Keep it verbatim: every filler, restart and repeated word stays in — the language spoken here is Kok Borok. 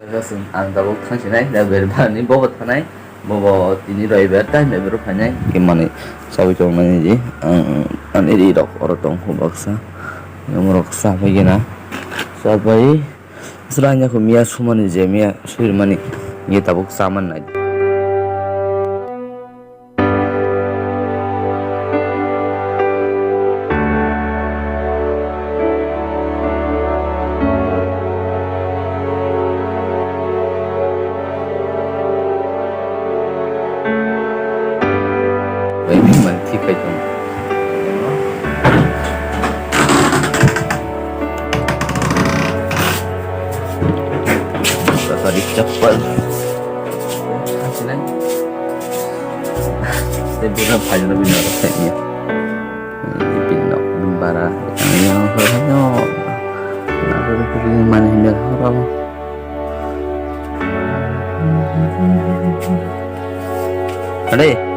Ang tabuk thangsinai, da berbarni bobo thanai, bobo tini roibar, tai berbar phainai, ke manwi chawi tongnai je, ang, ani ri rok oro tong kho baksa, yang rok sa pai gina, sa pai, sra nya kho miya sumani je, miya suirmani, ye tabuk saman nai. Bai, man thik khai tong. Tadi cepat. Hasilnya. Saya bilang, "File lebih norok saya ini." Ini pinok, ini bara, yang, yang, yang, yang. Nah, ini mana ini orang? Ada ya?